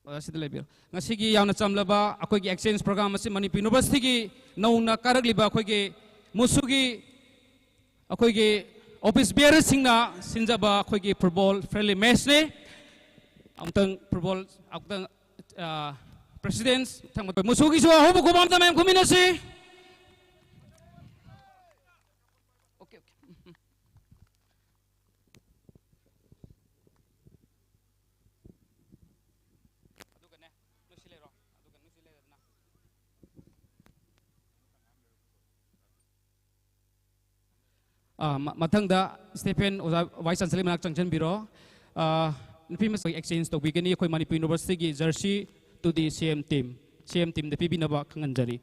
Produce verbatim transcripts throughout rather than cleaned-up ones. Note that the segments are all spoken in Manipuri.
ꯑꯣꯖꯥ, ꯁꯤꯗ ꯂꯩꯕꯤꯔꯣ꯫ ꯉꯁꯤꯒꯤ ꯌꯥꯝꯅ ꯆꯝꯂꯕ ꯑꯩꯈꯣꯏꯒꯤ exchange program ꯑꯁꯤ ꯃꯅꯤꯄꯨꯔ Universityꯒꯤ ꯅꯧꯅ ꯀꯥꯔꯛꯂꯤꯕ ꯑꯩꯈꯣꯏꯒꯤ ꯃꯨꯁꯨꯒꯤ ꯑꯩꯈꯣꯏꯒꯤ office bearerꯁꯤꯡꯅ ꯁꯤꯟꯖꯕ ꯑꯩꯈꯣꯏꯒꯤ football friendly matchꯅꯤ꯫ ꯑꯃꯨꯛꯇꯪ football, ꯑꯃꯨꯛꯇꯪ, ꯑ, President ꯊꯪꯕ ꯃꯨꯁꯨꯒꯤꯁꯨ ꯑꯍꯧꯕ ꯈꯨꯕꯥꯝꯗ ꯃꯌꯥꯝ ꯈꯨꯃꯤꯟꯅꯁꯤ꯫ Okay, okay. ꯑꯗꯨꯒꯅꯦ, ꯅꯣꯏ ꯁꯤ ꯂꯩꯔꯣ꯫ ꯑꯗꯨꯒ ꯅꯣꯏ ꯁꯤ ꯂꯩꯔꯦꯗꯅ꯫ ꯑꯥ, ꯃ-, ꯃꯊꯪꯗ Stephen ꯑꯣꯖꯥ Vice Chancellor ꯃꯅꯥꯛ ꯆꯪꯁꯤꯟꯕꯤꯔꯣ꯫ ꯑꯥ, ꯅꯨꯄꯤ ꯃꯆꯥ exchange ꯇꯧꯕꯤꯒꯅꯤ ꯑꯩꯈꯣꯏ Manipur Universityꯒꯤ jersey to the CM team, CM teamꯗ ꯄꯤꯕꯤꯅꯕ ꯈꯪꯍꯟꯖꯔꯤ꯫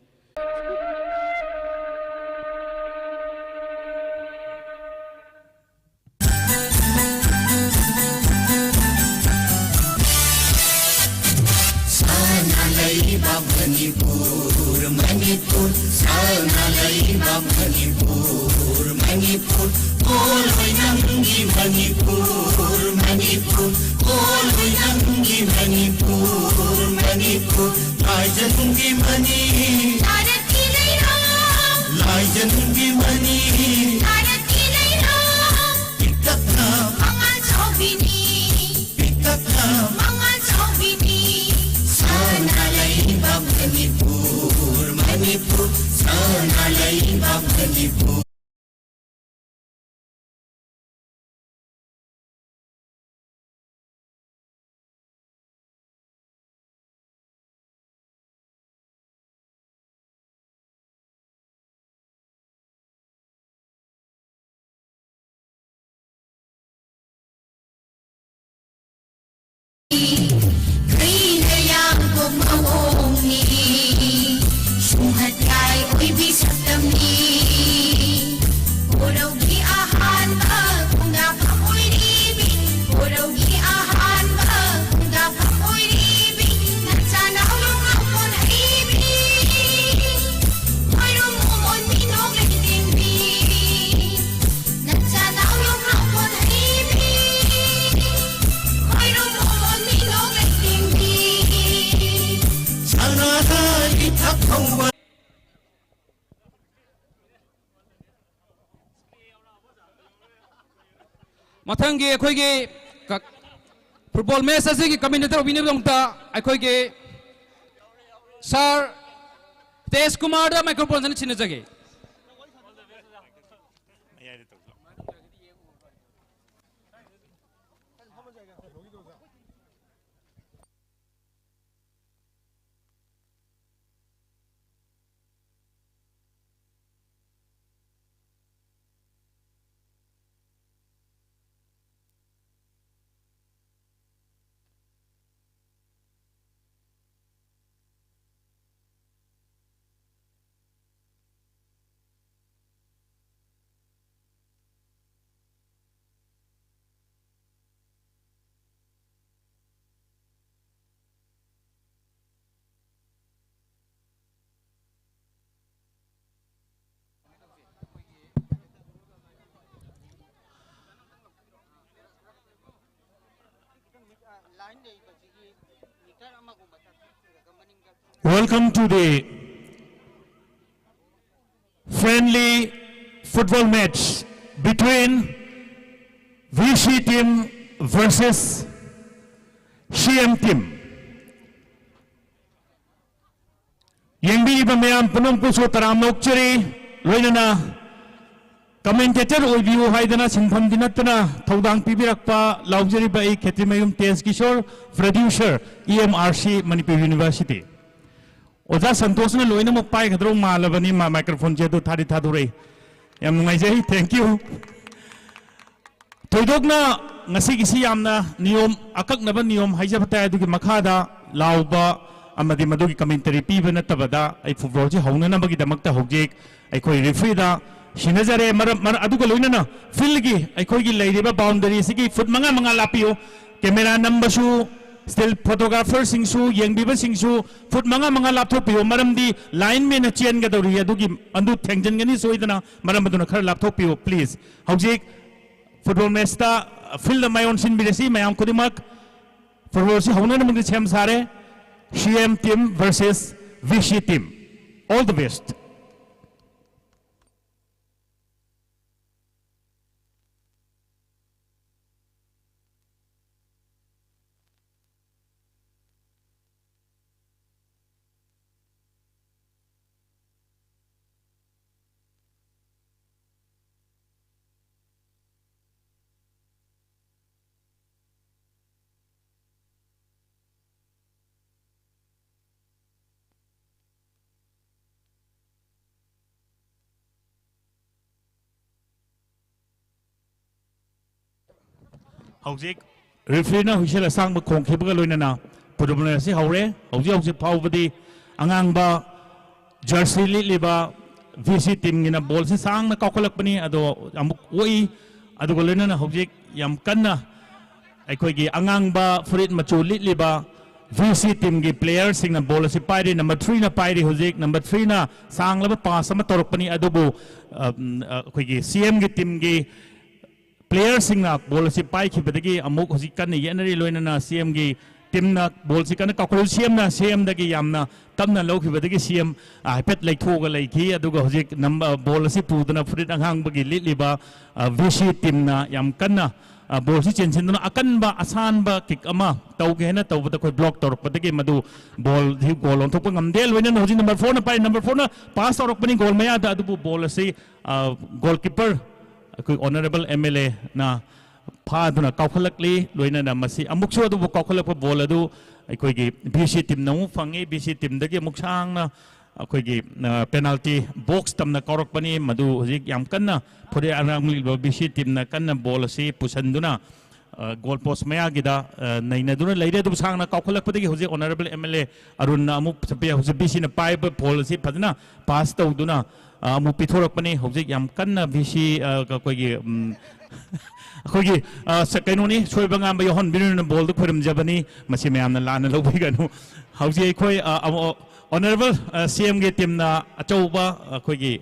ꯁꯅꯥ ꯂꯩꯕꯥꯛ ꯃꯅꯤꯄꯨꯔ, ꯃꯅꯤꯄꯨꯔ, ꯁꯅꯥ ꯂꯩꯕꯥꯛ ꯃꯅꯤꯄꯨꯔ, ꯃꯅꯤꯄꯨꯔ, ꯄꯣꯂꯣꯏ ꯅꯪꯒꯤ ꯃꯅꯤꯄꯨꯔ, ꯃꯅꯤꯄꯨꯔ, ꯄꯣꯂꯣꯏ ꯅꯪꯒꯤ ꯃꯅꯤꯄꯨꯔ, ꯃꯅꯤꯄꯨꯔ, ꯂꯥꯏꯖꯅꯨꯡꯒꯤ ꯃꯅꯤ, ꯚꯥꯔꯠꯀꯤ ꯂꯩꯔꯣ, ꯂꯥꯏꯖꯅꯨꯡꯒꯤ ꯃꯅꯤ, ꯚꯥꯔꯠꯀꯤ ꯂꯩꯔꯣ, ꯄꯤꯛꯇꯛꯅ ꯃꯉꯥꯜ ꯆꯥꯎꯕꯤꯅꯤ꯫ ꯄꯤꯛꯇꯛꯅ ꯃꯉꯥꯜ ꯆꯥꯎꯕꯤꯅꯤ꯫ ꯁꯅꯥ ꯂꯩꯕꯥꯛ ꯃꯅꯤꯄꯨꯔ, ꯃꯅꯤꯄꯨꯔ, ꯁꯅꯥ ꯂꯩꯕꯥꯛ ꯃꯅꯤꯄꯨꯔ꯫ ꯀꯩꯅ ꯌꯥꯝꯕ ꯃꯑꯣꯡꯅꯤ, ꯁꯨꯝꯍꯠ ꯌꯥꯏ ꯑꯣꯏꯕꯤ ꯁꯛꯇꯝꯅꯤ꯫ ꯀꯣꯔꯧꯒꯤ ꯑꯍꯥꯟꯕ ꯈꯣꯡꯗꯥꯐꯝ ꯑꯣꯏꯔꯤꯕꯤ, ꯀꯣꯔꯧꯒꯤ ꯑꯍꯥꯟꯕ ꯈꯣꯡꯗꯥꯐꯝ ꯑꯣꯏꯔꯤꯕꯤ, ꯅꯆꯥꯅ ꯍꯧꯔꯛꯂꯛꯄ ꯍꯩꯕꯤ, ꯈꯣꯏꯔꯨꯝ ꯃꯣꯃꯣꯟ ꯃꯤꯅꯣꯛ ꯂꯩꯇꯦꯡꯕꯤ꯫ ꯅꯆꯥꯅ ꯍꯧꯔꯛꯂꯛꯄ ꯍꯩꯕꯤ, ꯈꯣꯏꯔꯨꯝ ꯃꯣꯃꯣꯟ ꯃꯤꯅꯣꯛ ꯃꯊꯪꯒꯤ ꯑꯩꯈꯣꯏꯒꯤ ꯀ-, football match ꯑꯁꯤꯒꯤ commentator ꯑꯣꯏꯕꯤꯅꯕꯒꯤꯗꯃꯛꯇ ꯑꯩꯈꯣꯏꯒꯤ sir ꯇꯦꯖ ꯀꯨꯃꯥꯔꯗ microphone ꯑꯁꯤ ꯁꯤꯟꯅꯖꯒꯦ꯫ Welcome to the friendly football match between V C team versus C M team. ꯌꯦꯡꯕꯤꯔꯤꯕ ꯃꯌꯥꯝ ꯄꯨꯝꯅꯃꯛꯄꯨꯁꯨ ꯇꯔꯥꯝꯅ ꯑꯣꯛꯆꯔꯤ꯫ ꯂꯣꯏꯅꯅ commentator ꯑꯣꯏꯕꯤꯌꯨ ꯍꯥꯏꯗꯅ ꯁꯤꯟꯐꯝꯗꯤ ꯅꯠꯇꯅ ꯊꯧꯗꯥꯡ ꯄꯤꯕꯤꯔꯛꯄ ꯂꯥꯎꯖꯔꯤꯕ ꯑꯩ ꯈꯦꯇ꯭ꯔꯤꯃꯌꯨꯝ ꯇꯦꯖ Kishore, producer, E M R C, Manipur University꯫ ꯑꯣꯖꯥ ꯁꯟꯇꯣꯁꯅ ꯂꯣꯏꯅꯃꯛ ꯄꯥꯏꯒꯗ꯭ꯔꯣ ꯃꯥꯜꯂꯕꯅꯤ, ꯃꯥ microphone ꯁꯦ ꯑꯗꯨ ꯊꯥꯗꯤ ꯊꯥꯗꯣꯔꯛꯏ꯫ ꯌꯥꯝ ꯅꯨꯡꯉꯥꯏꯖꯩ, thank you꯫ ꯊꯣꯏꯗꯣꯛꯅ ꯉꯁꯤꯒꯤꯁꯤ ꯌꯥꯝꯅ ꯅꯤꯌꯣꯝ, ꯑꯀꯛꯅꯕ ꯅꯤꯌꯣꯝ ꯍꯥꯏꯖꯕ ꯇꯥꯏ꯫ ꯑꯗꯨꯒꯤ ꯃꯈꯥꯗ ꯂꯥꯎꯕ ꯑꯃꯗꯤ ꯃꯗꯨꯒꯤ commentary ꯄꯤꯕ ꯅꯠꯇꯕꯗ ꯑꯩ football ꯁꯤ ꯍꯧꯅꯅꯕꯒꯤꯗꯃꯛꯇ ꯍꯧꯖꯤꯛ ꯑꯩꯈꯣꯏ referee ꯗ ꯁꯤꯟꯅꯖꯔꯦ꯫ ꯃꯔꯝ, ꯃꯔ-, ꯑꯗꯨꯒ ꯂꯣꯏꯅꯅ field ꯒꯤ ꯑꯩꯈꯣꯏꯒꯤ ꯂꯩꯔꯤꯕ boundary ꯁꯤꯒꯤ foot ꯃꯉꯥ ꯃꯉꯥ ꯂꯥꯞꯄꯤꯌꯨ꯫ Camera ꯅꯝꯕꯁꯨ, still photographer ꯁꯤꯡꯁꯨ, ꯌꯦꯡꯕꯤꯕꯁꯤꯡꯁꯨ foot ꯃꯉꯥ ꯃꯉꯥ ꯂꯥꯞꯊꯣꯛꯄꯤꯌꯨ꯫ ꯃꯔꯝꯗꯤ lineman ꯅ ꯆꯦꯟꯒꯗꯧꯔꯤ, ꯑꯗꯨꯒꯤ ꯑꯗꯨ ꯊꯦꯡꯖꯤꯟꯒꯅꯤ ꯁꯣꯏꯗꯅ꯫ ꯃꯔꯝ ꯑꯗꯨꯅ ꯈꯔ ꯂꯥꯞꯊꯣꯛꯄꯤꯌꯨ, please꯫ ꯍꯧꯖꯤꯛ football match ꯇ field ꯗ ꯃꯥꯏ ꯑꯣꯟꯁꯤꯟꯕꯤꯔꯁꯤ ꯃꯌꯥꯝ ꯈꯨꯗꯤꯡꯃꯛ꯫ Football ꯁꯤ ꯍꯧꯅꯅꯕꯒꯤ ꯁꯦꯝ ꯁꯥꯔꯦ꯫ C M team versus V C team꯫ All the best. ꯍꯧꯖꯤꯛ refereeꯅ whistle ꯑꯁꯥꯡꯕ ꯈꯣꯡꯈꯤꯕꯒ ꯂꯣꯏꯅꯅ football ꯑꯁꯤ ꯍꯧꯔꯦ꯫ ꯍꯧꯖꯤꯛ ꯍꯧꯖꯤꯛ ꯐꯥꯎꯕꯗꯤ ꯑꯉꯥꯡꯕ jersey ꯂꯤꯠꯂꯤꯕ VC teamꯒꯤꯅ ballꯁꯤ ꯁꯥꯡꯅ ꯀꯥꯎꯈꯠꯂꯛꯄꯅꯤ, ꯑꯗꯣ ꯑꯃꯨꯛ ꯑꯣꯛꯏ꯫ ꯑꯗꯨꯒ ꯂꯣꯏꯅꯅ ꯍꯧꯖꯤꯛ ꯌꯥꯝ ꯀꯟꯅ ꯑꯩꯈꯣꯏꯒꯤ ꯑꯉꯥꯡꯕ ꯐꯨꯔꯤꯠ ꯃꯆꯨ ꯂꯤꯠꯂꯤꯕ VC teamꯒꯤ playerꯁꯤꯡꯅ ball ꯑꯁꯤ ꯄꯥꯏꯔꯤ꯫ Number threeꯅ ꯄꯥꯏꯔꯤ꯫ ꯍꯧꯖꯤꯛ number threeꯅ ꯁꯥꯡꯂꯕ pass ꯑꯃ ꯇꯧꯔꯛꯄꯅꯤ, ꯑꯗꯨꯕꯨ, ꯑ, ꯎꯝ, ꯑ, ꯑꯩꯈꯣꯏꯒꯤ CMꯒꯤ teamꯒꯤ playerꯁꯤꯡꯅ ball ꯑꯁꯤ ꯄꯥꯏꯈꯤꯕꯗꯒꯤ ꯑꯃꯨꯛ ꯍꯧꯖꯤꯛ ꯀꯟꯅ ꯌꯦꯠꯅꯔꯤ꯫ ꯂꯣꯏꯅꯅ CMꯒꯤ teamꯅ ballꯁꯤ ꯀꯟꯅ ꯀꯥꯎꯈꯠꯂꯤ꯫ CMꯅ, CMꯗꯒꯤ ꯌꯥꯝꯅ ꯇꯞꯅ ꯂꯧꯈꯤꯕꯗꯒꯤ CM, ꯑ, ꯍꯥꯏꯐꯦꯠ ꯂꯩꯊꯣꯛꯑꯒ ꯂꯩꯈꯤ꯫ ꯑꯗꯨꯒ ꯍꯧꯖꯤꯛ number, ball ꯑꯁꯤ ꯄꯨꯗꯨꯅ ꯐꯨꯔꯤꯠ ꯑꯉꯥꯡꯕꯒꯤ ꯂꯤꯠꯂꯤꯕ, ꯑ, VC teamꯅ ꯌꯥꯝ ꯀꯟꯅ, ꯑ, ballꯁꯤ ꯆꯦꯟꯁꯤꯟꯗꯨꯅ ꯑꯀꯟꯕ ꯑꯁꯥꯟꯕ kick ꯑꯃ ꯇꯧꯒꯦ ꯍꯥꯏꯅ ꯇꯧꯕꯗ ꯑꯩꯈꯣꯏ block ꯇꯧꯔꯛꯄꯗꯒꯤ ꯃꯗꯨ ballꯁꯤ goal ꯑꯣꯟꯊꯣꯛꯄ ꯉꯝꯗꯦ꯫ ꯂꯣꯏꯅꯅ ꯍꯧꯖꯤꯛ number fourꯅ ꯄꯥꯏ꯫ Number fourꯅ pass ꯇꯧꯔꯛꯄꯅꯤ goal ꯃꯌꯥꯗ, ꯑꯗꯨꯕꯨ ball ꯑꯁꯤ, ꯑ, goalkeeper ꯑꯩꯈꯣꯏ honourable MLAꯅ ꯐꯥꯗꯨꯅ ꯀꯥꯎꯈꯠꯂꯛꯂꯤ꯫ ꯂꯣꯏꯅꯅ ꯃꯁꯤ ꯑꯃꯨꯛꯁꯨ ꯑꯗꯨꯕꯨ ꯀꯥꯎꯈꯠꯂꯛꯄ ball ꯑꯗꯨ ꯑꯩꯈꯣꯏꯒꯤ VC teamꯅ ꯑꯃꯨꯛ ꯐꯪꯉꯤ꯫ VC teamꯗꯒꯤ ꯑꯃꯨꯛ ꯁꯥꯡꯅ ꯑꯩꯈꯣꯏꯒꯤ, ꯑ, penalty box ꯇꯝꯅ ꯀꯥꯎꯔꯛꯄꯅꯤ꯫ ꯃꯗꯨ ꯍꯧꯖꯤꯛ ꯌꯥꯝ ꯀꯟꯅ ꯐꯨꯔꯤꯠ ꯑꯉꯥꯡꯕ VC teamꯅ ꯀꯟꯅ ball ꯑꯁꯤ ꯄꯨꯁꯟꯗꯨꯅ, ꯑ, goal post ꯃꯌꯥꯒꯤꯗ, ꯑ, ꯅꯩꯅꯗꯨꯅ ꯂꯩꯔꯦ꯫ ꯑꯗꯨꯕꯨ ꯁꯥꯡꯅ ꯀꯥꯎꯈꯠꯂꯛꯄꯗꯒꯤ ꯍꯧꯖꯤꯛ honourable MLA ꯑꯔꯨꯟꯅ ꯑꯃꯨꯛ ꯆꯠꯄ ꯌꯥꯏ꯫ ꯍꯧꯖꯤꯛ VCꯅ ꯄꯥꯏꯕ ball ꯑꯁꯤ ꯐꯖꯅ pass ꯇꯧꯗꯨꯅ, ꯑ, ꯑꯃꯨꯛ ꯄꯤꯊꯣꯔꯛꯄꯅꯤ꯫ ꯍꯧꯖꯤꯛ ꯌꯥꯝ ꯀꯟꯅ VC, ꯑ, ꯑꯩꯈꯣꯏꯒꯤ, ꯎꯝ, ꯑꯩꯈꯣꯏꯒꯤ ꯑ, ꯁ- ꯀꯩꯅꯣꯅꯤ, ꯁꯣꯏꯕ ꯉꯥꯝꯕ ꯌꯥꯎꯍꯟꯕꯤꯔꯨꯅ ꯕꯣꯜꯗꯨ ꯈꯣꯏꯔꯝꯖꯕꯅꯤ꯫ ꯃꯁꯤ ꯃꯌꯥꯝꯅ ꯂꯥꯟꯅ ꯂꯧꯕꯤꯒꯅꯨ꯫ ꯍꯧꯖꯤꯛ ꯑꯩꯈꯣꯏ ꯑ, ꯑꯃ- ꯑꯣꯅꯔꯦꯕꯜ ꯁꯤ ꯑꯦꯝꯒꯤ ꯇꯤꯝꯅ ꯑꯆꯧꯕ ꯑꯩꯈꯣꯏꯒꯤ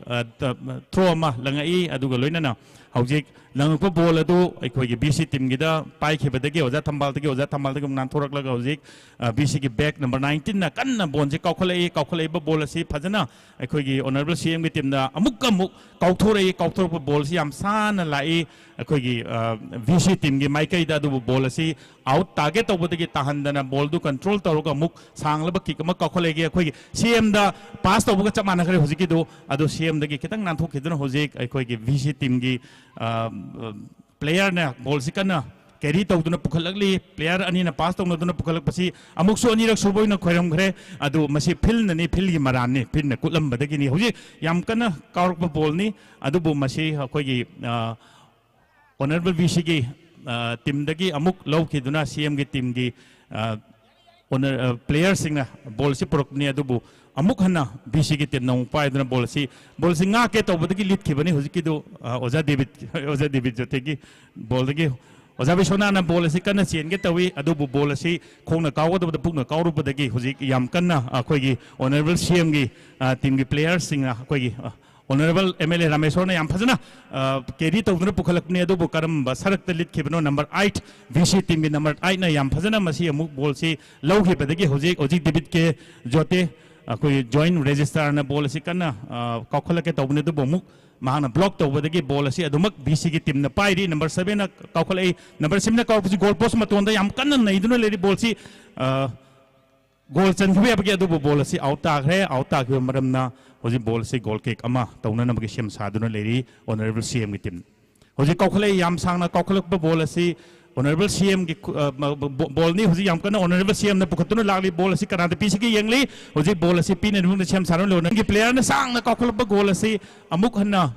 ꯊ꯭ꯔꯣ ꯑꯃ ꯂꯪꯉꯛꯏ꯫ ꯑꯗꯨꯒ ꯂꯣꯏꯅꯅ ꯍꯧꯖꯤꯛ ꯂꯪꯉꯛꯄ ꯕꯣꯜ ꯑꯗꯨ ꯑꯩꯈꯣꯏꯒꯤ ꯕꯤ ꯁꯤ ꯇꯤꯝꯒꯤꯗ ꯄꯥꯏꯈꯤꯕꯗꯒꯤ ꯑꯣꯖꯥ ꯊꯝꯕꯥꯜꯗꯒꯤ, ꯑꯣꯖꯥ ꯊꯝꯕꯥꯜꯗꯒꯤ ꯑꯃꯨꯛ ꯅꯥꯟꯊꯣꯔꯛꯂꯒ ꯍꯧꯖꯤꯛ ꯕꯤ ꯁꯤꯒꯤ ꯕꯦꯛ ꯅꯝꯕꯔ ꯅꯥꯏꯟꯇꯤꯟꯅ ꯀꯟꯅ ꯕꯣꯜꯁꯦ ꯀꯥꯎꯈꯠꯂꯛꯏ꯫ ꯀꯥꯎꯈꯠꯂꯛꯏꯕ ꯕꯣꯜ ꯑꯁꯤ ꯐꯖꯅ ꯑꯩꯈꯣꯏꯒꯤ ꯑꯣꯅꯔꯦꯕꯜ ꯁꯤ ꯑꯦꯝꯒꯤ ꯇꯤꯝꯅ ꯑꯃꯨꯛꯀ ꯑꯃꯨꯛ ꯀꯥꯎꯊꯣꯔꯛꯏ꯫ ꯀꯥꯎꯊꯣꯔꯛꯄ ꯕꯣꯜꯁꯤ ꯌꯥꯝ ꯁꯥꯟꯅ ꯂꯥꯛꯏ꯫ ꯑꯩꯈꯣꯏꯒꯤ ꯚꯤ ꯁꯤ ꯇꯤꯝꯒꯤ ꯃꯥꯏꯀꯩꯗ꯫ ꯑꯗꯨꯕꯨ ꯕꯣꯜ ꯑꯁꯤ ꯑꯥꯎꯠ ꯇꯥꯔꯒꯦꯠ ꯇꯧꯕꯗꯒꯤ ꯇꯥꯍꯟꯗꯅ ꯕꯣꯜꯗꯨ ꯀꯟꯇ꯭ꯔꯣꯜ ꯇꯧꯔꯒ ꯑꯃꯨꯛ ꯁꯥꯡꯂꯕ ꯀꯤꯛ ꯑꯃ ꯀꯥꯎꯈꯠꯂꯛꯏ꯫ ꯑꯩꯈꯣꯏꯒꯤ ꯁꯤ ꯑꯦꯝꯗ ꯄꯥꯁ ꯇꯧꯕꯒ ꯆꯞ ꯃꯥꯟꯅꯈ꯭ꯔꯦ ꯍꯧꯖꯤꯛꯀꯤꯗꯨ꯫ ꯑꯗꯨ ꯁꯤ ꯑꯦꯝꯗꯒꯤ ꯈꯤꯇꯪ ꯅꯥꯟꯊꯣꯛꯈꯤꯗꯨꯅ ꯍꯧꯖꯤꯛ ꯑꯩꯈꯣꯏꯒꯤ ꯚꯤ ꯁꯤ ꯇꯤꯝꯒꯤ ꯄ꯭ꯂꯦꯌꯔꯅ ꯕꯣꯜꯁꯤ ꯀꯟꯅ ꯀꯦꯔꯤ ꯇꯧꯗꯨꯅ ꯄꯨꯈꯠꯂꯛꯂꯤ꯫ ꯄ꯭ꯂꯦꯌꯔ ꯑꯅꯤꯅ ꯄꯥꯁ ꯇꯧꯅꯗꯨꯅ ꯄꯨꯈꯠꯂꯛꯄꯁꯤ ꯑꯃꯨꯛꯁꯨ ꯑꯅꯤꯔꯛ ꯁꯨꯕ ꯑꯣꯏꯅ ꯈꯣꯏꯔꯝꯈ꯭ꯔꯦ꯫ ꯑꯗꯨ ꯃꯁꯤ ꯐꯤꯜꯅꯅꯤ, ꯐꯤꯜꯒꯤ ꯃꯔꯥꯟꯅꯤ, ꯐꯤꯜꯅ ꯀꯨꯠꯂꯝꯕꯗꯒꯤꯅꯤ꯫ ꯍꯧꯖꯤꯛ ꯌꯥꯝ ꯀꯟꯅ ꯀꯥꯎꯔꯛꯄ ꯕꯣꯜꯅꯤ꯫ ꯑꯗꯨꯕꯨ ꯃꯁꯤ ꯑꯩꯈꯣꯏꯒꯤ ꯑꯣꯅꯔꯦꯕꯜ ꯚꯤ ꯁꯤꯒꯤ ꯇꯤꯝꯗꯒꯤ ꯑꯃꯨꯛ ꯂꯧꯈꯤꯗꯨꯅ ꯁꯤ ꯑꯦꯝꯒꯤ ꯇꯤꯝꯒꯤ ꯑꯣꯅꯔ ꯄ꯭ꯂꯦꯌꯔꯁꯤꯡꯅ ꯕꯣꯜꯁꯤ ꯄꯨꯔꯛꯄꯅꯤ꯫ ꯑꯗꯨꯕꯨ ꯑꯃꯨꯛ ꯍꯟꯅ ꯚꯤ ꯁꯤꯒꯤ ꯇꯤꯝꯅ ꯑꯃꯨꯛ ꯄꯥꯏꯗꯨꯅ ꯕꯣꯜ ꯑꯁꯤ, ꯕꯣꯜꯁꯤ ꯉꯥꯛꯀꯦ ꯇꯧꯕꯗꯒꯤ ꯂꯤꯠꯈꯤꯕꯅꯤ꯫ ꯍꯧꯖꯤꯛꯀꯤꯗꯨ ꯑ, ꯑꯣꯖꯥ ꯗꯦꯕꯤꯠ, ꯑꯣꯖꯥ ꯗꯦꯕꯤꯠ ꯖꯣꯇꯦꯒꯤ ꯕꯣꯜꯗꯒꯤ ꯑꯣꯖꯥ ꯕꯤꯁ꯭ꯋꯅꯥꯊꯅ ꯕꯣꯜ ꯑꯁꯤ ꯀꯟꯅ ꯆꯦꯟꯒꯦ ꯇꯧꯏ꯫ ꯑꯗꯨꯕꯨ ꯕꯣꯜ ꯑꯁꯤ ꯈꯣꯡꯅ ꯀꯥꯎꯒꯗꯕꯗ ꯄꯨꯛꯅ ꯀꯥꯎꯔꯨꯕꯗꯒꯤ ꯍꯧꯖꯤꯛ ꯌꯥꯝ ꯀꯟꯅ ꯑꯩꯈꯣꯏꯒꯤ ꯑꯣꯅꯔꯦꯕꯜ ꯁꯤ ꯑꯦꯝꯒꯤ ꯇꯤꯝꯒꯤ ꯄ꯭ꯂꯦꯌꯔꯁꯤꯡꯅ ꯑꯩꯈꯣꯏꯒꯤ ꯑ, ꯑꯣꯅꯔꯦꯕꯜ ꯑꯦꯝ ꯑꯦꯜ ꯑꯦ ꯔꯥꯃꯦꯁꯣꯔꯅ ꯌꯥꯝ ꯐꯖꯅ ꯀꯦꯔꯤ ꯇꯧꯗꯨꯅ ꯄꯨꯈꯠꯂꯛꯄꯅꯤ꯫ ꯑꯗꯨꯕꯨ ꯀꯔꯝꯕ ꯁꯔꯛꯇ ꯂꯤꯠꯈꯤꯕꯅꯣ, ꯅꯝꯕꯔ ꯑꯥꯏꯠ, ꯚꯤ ꯁꯤ ꯇꯤꯝꯒꯤ ꯅꯝꯕꯔ ꯑꯥꯏꯠꯅ ꯌꯥꯝ ꯐꯖꯅ ꯃꯁꯤ ꯑꯃꯨꯛ ꯕꯣꯜꯁꯤ ꯂꯧꯈꯤꯕꯗꯒꯤ ꯍꯧꯖꯤꯛ, ꯍꯧꯖꯤꯛ ꯗꯦꯕꯤꯠ ꯀꯦ ꯖꯣꯇꯦ, ꯑꯩꯈꯣꯏ ꯖꯣꯏꯟ ꯔꯦꯖꯤꯁꯇ꯭ꯔꯥꯔꯅ ꯕꯣꯜ ꯑꯁꯤ ꯀꯟꯅ ꯑ, ꯀꯥꯎꯈꯠꯂꯛꯀꯦ ꯇꯧꯕꯅꯤ꯫ ꯑꯗꯨꯕꯨ ꯑꯃꯨꯛ ꯃꯍꯥꯛꯅ ꯕ꯭ꯂꯣꯛ ꯇꯧꯕꯗꯒꯤ ꯕꯣꯜ ꯑꯁꯤ ꯑꯗꯨꯃꯛ ꯚꯤ ꯁꯤꯒꯤ ꯇꯤꯝꯅ ꯄꯥꯏꯔꯤ꯫ ꯅꯝꯕꯔ ꯁꯚꯦꯟꯅ ꯀꯥꯎꯈꯠꯂꯛꯏ꯫ ꯅꯝꯕꯔ ꯁꯚꯦꯟꯅ ꯀꯥꯎꯔꯛꯄꯁꯤ ꯒꯣꯜ ꯄꯣꯁ ꯃꯇꯣꯟꯗ ꯌꯥꯝ ꯀꯟꯅ ꯅꯩꯗꯨꯅ ꯂꯩꯔꯤ꯫ ꯕꯣꯜꯁꯤ ꯑ, ꯒꯣꯜ ꯆꯟꯈꯤꯕ ꯌꯥꯕꯒꯤ, ꯑꯗꯨꯕꯨ ꯕꯣꯜ ꯑꯁꯤ ꯑꯥꯎꯠ ꯇꯥꯈ꯭ꯔꯦ꯫ ꯑꯥꯎꯠ ꯇꯥꯈꯤꯕ ꯃꯔꯝꯅ ꯍꯧꯖꯤꯛ ꯕꯣꯜ ꯑꯁꯤ ꯒꯣꯜ ꯀꯤꯛ ꯑꯃ ꯇꯧꯅꯅꯕꯒꯤ ꯁꯦꯝ ꯁꯥꯗꯨꯅ ꯂꯩꯔꯤ ꯑꯣꯅꯔꯦꯕꯜ ꯁꯤ ꯑꯦꯝꯒꯤ ꯇꯤꯝ꯫ ꯍꯧꯖꯤꯛ ꯀꯥꯎꯈꯠꯂꯛꯏ, ꯌꯥꯝ ꯁꯥꯡꯅ ꯀꯥꯎꯈꯠꯂꯛꯄ ꯕꯣꯜ ꯑꯁꯤ ꯑꯣꯅꯔꯦꯕꯜ ꯁꯤ ꯑꯦꯝꯒꯤ ꯈꯨ-, ꯑ, ꯃ-, ꯕ-, ꯕꯣꯜꯅꯤ꯫ ꯍꯧꯖꯤꯛ ꯌꯥꯝ ꯀꯟꯅ ꯑꯣꯅꯔꯦꯕꯜ ꯁꯤ ꯑꯦꯝꯅ ꯄꯨꯈꯠꯇꯨꯅ ꯂꯥꯛꯂꯤ꯫ ꯕꯣꯜ ꯑꯁꯤ ꯀꯅꯥꯗ ꯄꯤꯁꯤꯒꯦ ꯌꯦꯡꯂꯤ꯫ ꯍꯧꯖꯤꯛ ꯕꯣꯜ ꯑꯁꯤ ꯄꯤꯅꯅꯕ ꯁꯦꯝ ꯁꯥꯗꯨꯅ ꯂꯩ꯫ ꯑꯣꯅꯔꯦꯕꯜꯒꯤ ꯄ꯭ꯂꯦꯌꯔꯅ ꯁꯥꯡꯅ ꯀꯥꯎꯈꯠꯂꯛꯄ ꯒꯣꯜ ꯑꯁꯤ ꯑꯃꯨꯛ ꯍꯟꯅ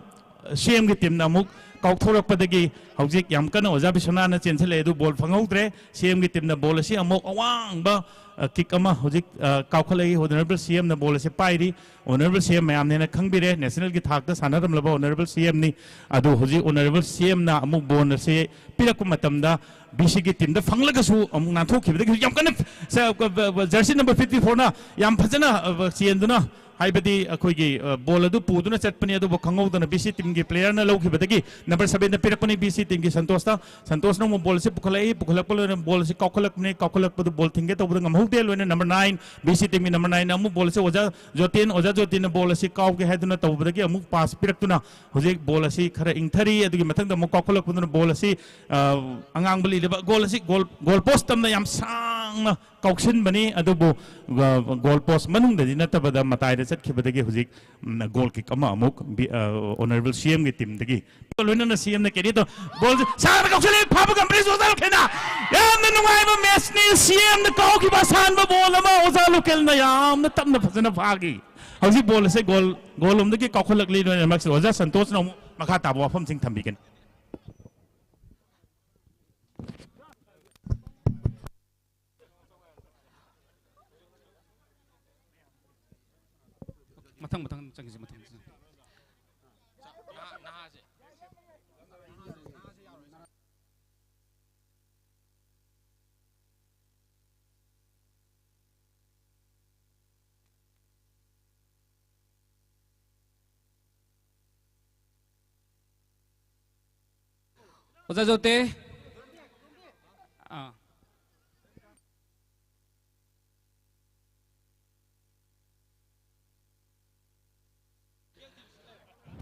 ꯁꯤ ꯑꯦꯝꯒꯤ ꯇꯤꯝꯅ ꯑꯃꯨꯛ ꯀꯥꯎꯊꯣꯔꯛꯄꯗꯒꯤ ꯍꯧꯖꯤꯛ ꯌꯥꯝ ꯀꯟꯅ ꯑꯣꯖꯥ ꯕꯤꯁ꯭ꯋꯅꯥꯊꯅ ꯆꯦꯟꯁꯤꯜꯂꯛꯑꯦ, ꯑꯗꯨ ꯕꯣꯜ ꯐꯪꯍꯧꯗ꯭ꯔꯦ꯫ ꯁꯤ ꯑꯦꯝꯒꯤ ꯇꯤꯝꯅ ꯕꯣꯜ ꯑꯁꯤ ꯑꯃꯨꯛ ꯑꯋꯥꯡꯕ, ꯑ, ꯀꯤꯛ ꯑꯃ ꯍꯧꯖꯤꯛ, ꯑ, ꯀꯥꯎꯈꯠꯂꯛꯏ꯫ ꯑꯣꯅꯔꯦꯕꯜ ꯁꯤ ꯑꯦꯝꯅ ꯕꯣꯜ ꯑꯁꯤ ꯄꯥꯏꯔꯤ꯫ ꯑꯣꯅꯔꯦꯕꯜ ꯁꯤ ꯑꯦꯝ ꯃꯌꯥꯝꯅ ꯍꯦꯟꯅ ꯈꯪꯕꯤꯔꯦ, ꯅꯦꯁꯅꯦꯜꯒꯤ ꯊꯥꯛꯇ ꯁꯥꯟꯅꯔꯝꯂꯕ ꯑꯣꯅꯔꯦꯕꯜ ꯁꯤ ꯑꯦꯝꯅꯤ꯫ ꯑꯗꯨ ꯍꯧꯖꯤꯛ ꯑꯣꯅꯔꯦꯕꯜ ꯁꯤ ꯑꯦꯝꯅ ꯑꯃꯨꯛ ꯕꯣꯜ ꯑꯁꯤ ꯄꯤꯔꯛꯄ ꯃꯇꯝꯗ ꯕꯤ ꯁꯤꯒꯤ ꯇꯤꯝꯗ ꯐꯪꯂꯒꯁꯨ ꯑꯃꯨꯛ ꯅꯥꯟꯊꯣꯛꯈꯤꯕꯗꯒꯤ ꯍꯧꯖꯤꯛ ꯌꯥꯝ ꯀꯟꯅ ꯁ-, ꯖꯔꯁꯤ ꯅꯝꯕꯔ ꯐꯤꯐꯇꯤ ꯐꯣꯔꯅ ꯌꯥꯝ ꯐꯖꯅ, ꯑ, ꯆꯦꯟꯗꯨꯅ ꯍꯥꯏꯕꯗꯤ ꯑꯩꯈꯣꯏꯒꯤ, ꯑ, ꯕꯣꯜ ꯑꯗꯨ ꯄꯨꯗꯨꯅ ꯆꯠꯄꯅꯤ, ꯑꯗꯨꯕꯨ ꯈꯪꯍꯧꯗꯅ ꯕꯤ ꯁꯤ ꯇꯤꯝꯒꯤ ꯄ꯭ꯂꯦꯌꯔꯅ ꯂꯧꯈꯤꯕꯗꯒꯤ ꯅꯝꯕꯔ ꯁꯚꯦꯟꯗ ꯄꯤꯔꯛꯄꯅꯤ ꯕꯤ ꯁꯤ ꯇꯤꯝꯒꯤ ꯁꯟꯇꯣꯁꯇ꯫ ꯁꯟꯇꯣꯁꯅ ꯑꯃꯨꯛ ꯕꯣꯜ ꯑꯁꯤ ꯄꯨꯈꯠꯂꯛꯏ, ꯄꯨꯈꯠꯂꯛꯄ ꯂꯣꯏꯅ ꯕꯣꯜ ꯑꯁꯤ ꯀꯥꯎꯈꯠꯂꯛꯄꯅꯤ, ꯀꯥꯎꯈꯠꯂꯛꯄꯗꯨ ꯕꯣꯜ ꯊꯤꯡꯒꯦ ꯇꯧꯕꯗ ꯉꯝꯍꯧꯗꯦ꯫ ꯂꯣꯏꯅ ꯅꯝꯕꯔ ꯅꯥꯏꯟ, ꯕꯤ ꯁꯤ ꯇꯤꯝꯒꯤ ꯅꯝꯕꯔ ꯅꯥꯏꯟꯅ ꯑꯃꯨꯛ ꯕꯣꯜ ꯑꯁꯤ ꯑꯣꯖꯥ ꯖꯣꯇꯤꯟ, ꯑꯣꯖꯥ ꯖꯣꯇꯤꯟꯅ ꯕꯣꯜ ꯑꯁꯤ ꯀꯥꯎꯒꯦ ꯍꯥꯏꯗꯨꯅ ꯇꯧꯕꯗꯒꯤ ꯑꯃꯨꯛ ꯄꯥꯁ ꯄꯤꯔꯛꯇꯨꯅ ꯍꯧꯖꯤꯛ ꯕꯣꯜ ꯑꯁꯤ ꯈꯔ ꯏꯪꯊꯔꯤ꯫ ꯑꯗꯨꯒꯤ ꯃꯊꯪꯗ ꯑꯃꯨꯛ ꯀꯥꯎꯈꯠꯂꯛꯄꯗꯨꯅ ꯕꯣꯜ ꯑꯁꯤ, ꯑ, ꯑꯉꯥꯡꯕ ꯂꯤꯔꯕ ꯒꯣꯜ ꯑꯁꯤ ꯒꯣꯜ, ꯒꯣꯜ ꯄꯣꯁ ꯇꯝꯅ ꯌꯥꯝ ꯁꯥꯡꯅ ꯀꯥꯎꯁꯤꯟꯕꯅꯤ, ꯑꯗꯨꯕꯨ, ꯑ, ꯒꯣꯜ ꯄꯣꯁ ꯃꯅꯨꯡꯗꯗꯤ ꯅꯠꯇꯕꯗ ꯃꯇꯥꯏꯗ ꯆꯠꯈꯤꯕꯗꯒꯤ ꯍꯧꯖꯤꯛ, ꯎꯝ, ꯒꯣꯜ ꯀꯤꯛ ꯑꯃ ꯑꯃꯨꯛ ꯕꯤ-, ꯑ, ꯑꯣꯅꯔꯦꯕꯜ ꯁꯤ ꯑꯦꯝꯒꯤ ꯇꯤꯝꯗꯒꯤ ꯂꯣꯏꯅꯅ ꯁꯤ ꯑꯦꯝꯅ ꯀꯦꯔꯤ ꯇꯧ-, ꯕꯣꯜꯁꯦ ꯁꯥꯡꯅ ꯀꯥꯎꯁꯤꯜꯂꯤ, ꯐꯥꯕ ꯉꯝꯗ꯭ꯔꯤ ꯑꯣꯖꯥ ꯂꯣꯀꯦꯜꯅ꯫ ꯌꯥꯝꯅ ꯅꯨꯡꯉꯥꯏꯕ ꯃꯦꯠꯁꯅꯤ, ꯁꯤ ꯑꯦꯝꯅ ꯀꯥꯎꯈꯤꯕ ꯑꯁꯥꯟꯕ ꯕꯣꯜ ꯑꯃ ꯑꯣꯖꯥ ꯂꯣꯀꯦꯜꯅ ꯌꯥꯝꯅ ꯇꯞꯅ ꯐꯖꯅ ꯐꯥꯈꯤ꯫ ꯍꯧꯖꯤꯛ ꯕꯣꯜ ꯑꯁꯦ ꯒꯣꯜ, ꯒꯣꯜ ꯂꯣꯝꯗꯒꯤ ꯀꯥꯎꯈꯠꯂꯛꯂꯤ, ꯂꯣꯏꯅꯃꯛꯁꯦ ꯑꯣꯖꯥ ꯁꯟꯇꯣꯁꯅ ꯑꯃꯨꯛ ꯃꯈꯥ ꯇꯥꯕ ꯋꯥꯐꯝꯁꯤꯡ ꯊꯝꯕꯤꯒꯅꯤ꯫ ꯃꯊꯪ ꯃꯊꯪ ꯆꯪꯈꯤꯁꯦ, ꯃꯊꯪ ꯃꯊꯪ꯫ ꯑꯣꯖꯥ ꯖꯣꯇꯦ꯫ ꯑꯥ꯫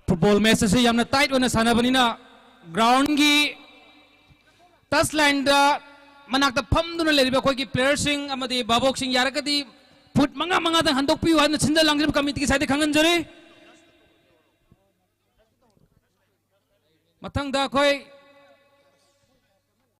ꯐꯨꯠꯕꯣꯜ ꯃꯦꯠꯆ ꯑꯁꯤ ꯌꯥꯝꯅ ꯇꯥꯏꯠ ꯑꯣꯏꯅ ꯁꯥꯟꯅꯕꯅꯤꯅ, ꯒ꯭ꯔꯥꯎꯟꯒꯤ ꯇꯁ ꯂꯥꯏꯟꯗ ꯃꯅꯥꯛꯇ ꯐꯝꯗꯨꯅ ꯂꯩꯔꯤꯕ ꯑꯩꯈꯣꯏꯒꯤ ꯄ꯭ꯂꯦꯌꯔꯁꯤꯡ ꯑꯃꯗꯤ ꯚꯥꯕꯣꯛꯁꯤꯡ ꯌꯥꯔꯒꯗꯤ ꯐꯨꯠ ꯃꯉꯥ ꯃꯉꯥꯗꯪ ꯍꯟꯗꯣꯛꯄꯤꯌꯨ ꯍꯥꯏꯅ ꯁꯤꯟꯖ ꯂꯥꯡꯖꯔꯤꯕ ꯀꯃꯤꯇꯤꯒꯤ ꯁꯥꯏꯠꯇ ꯈꯪꯍꯟꯖꯔꯤ꯫ ꯃꯊꯪꯗ ꯑꯩꯈꯣꯏ